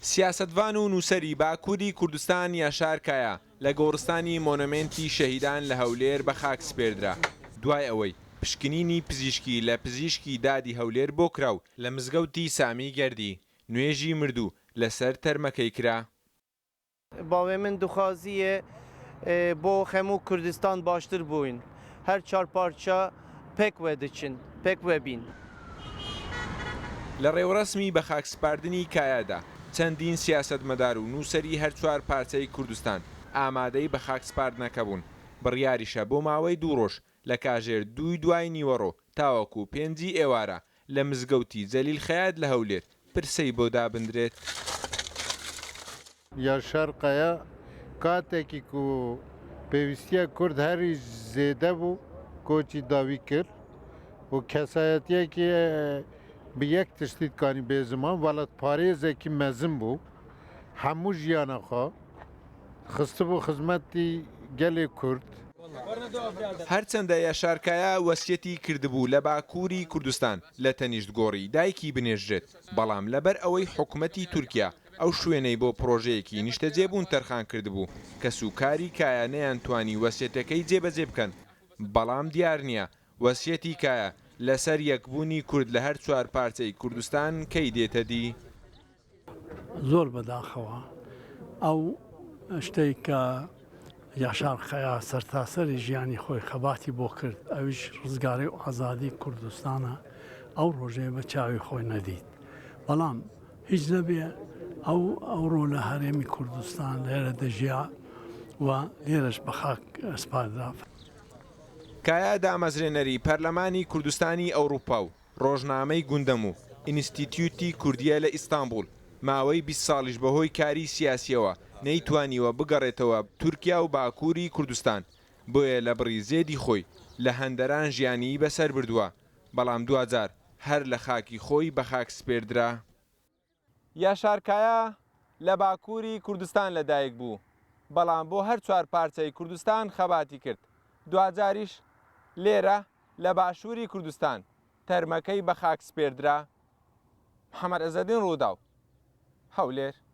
سیاسەتڤان و نووسەری باکووری کوردستان یاشار کایا لە گۆڕستانی مۆنۆمێنتی شەهیدان لە هەولێر بە خاک سپێردرا، دوای ئەوەی پشکنینی پزیشکی لە پزیشکی دادی هەولێر بۆ کرا و لە مزگەوتی سامی گەردی نوێژی مردوو لەسەر تەرمەکەی کرا. باوێ من دخوازیێ بۆ هەموو کوردستان باشتر بووین هەر چار پارچە پێکوە دچن پێکوە بین. لە ڕێوڕەسمی بەخاکسپاردنی کایادا، چەندین سیاسەتمەدار و نووسەری هەر چوار پارچەی کوردستان ئامادەی بەخاکسپاردنەکە بوون، بڕیاریشە بۆ ماوەی دوو ڕۆژ لە کاژێر دووی دوای نیوەڕۆ تاوەکو پێنجی ئێوارە لە مزگەوتی جەلیل خەیات لە هەولێر پرسەی بۆ دابندرێت. یاشار قەیا کاتێکی کو پێویستیە کورد هەری زێدە بوو کۆچی داوی کرد و کەسایەتیەکی bi yek tiştî dikanî bê ziman welatparêzekî mezin bû hemû jiyana xwe خستبوو خزمەتی گەلێ کورد. هەرچەندە یاشار کایا وەسیەتی کردبوو لە باکووری کوردستان لە تەنیشت گۆڕی دایکی بنێژرێت، بەڵام لەبەر ئەوەی حکومەتی تورکیا ئەو شوێنەی بۆ پڕۆژەیەکی نیشتەجێبوون تەرخان کردبوو، کەسوکاری کایا نەیانتوانی وەسیەتەکەی جێبەجێ بکەن، بەڵام دیار نییە وەسیەتی کایا لەسەر یەکبوونی کورد لە هەر چوار پارچەی کوردستان کەی دێتە دی. زۆر بەداخەوە ئەو شتەی کە یاشار قەیا سەرتاسەری ژیانی خۆی خەباتی بۆ کرد ئەویش ڕزگاری و ئازادی کوردستانە ئەو ڕۆژەیە بە چاوی خۆی نەدیت بەڵام هیچ نەبێ ئەو ئەوڕۆ لە هەرێمی کوردستان لێرە دەژیا و لێرەش بە خاک ئەسپاردرا. کایا دامەزرێنەری پەرلەمانی کوردستانی ئەوڕوپا و ڕۆژنامەی گوندەم و ئینستیتیوتی کوردییە لە ئیستانبوڵ، ماوەی 20 ساڵیش بەهۆی کاری سیاسییەوە نەیتوانیوە بگەڕێتەوە تورکیا و باکووری کوردستان، بۆیە لە بڕی زێدی خۆی لە هەندەران ژیانی بەسەر بردووە، بەڵام دواجار هەر لە خاکی خۆی بەخاک سپێردرا. یاشار کایا لە باکووری کوردستان لەدایک بوو، بەڵام بۆ هەر چوار پارچەی کوردستان خەباتی کرد، دواجاریش لێرە لە باشووری کوردستان تەرمەکەی بە خاک سپێردرا. محەمەد عزەدین رووداو، هەولێر.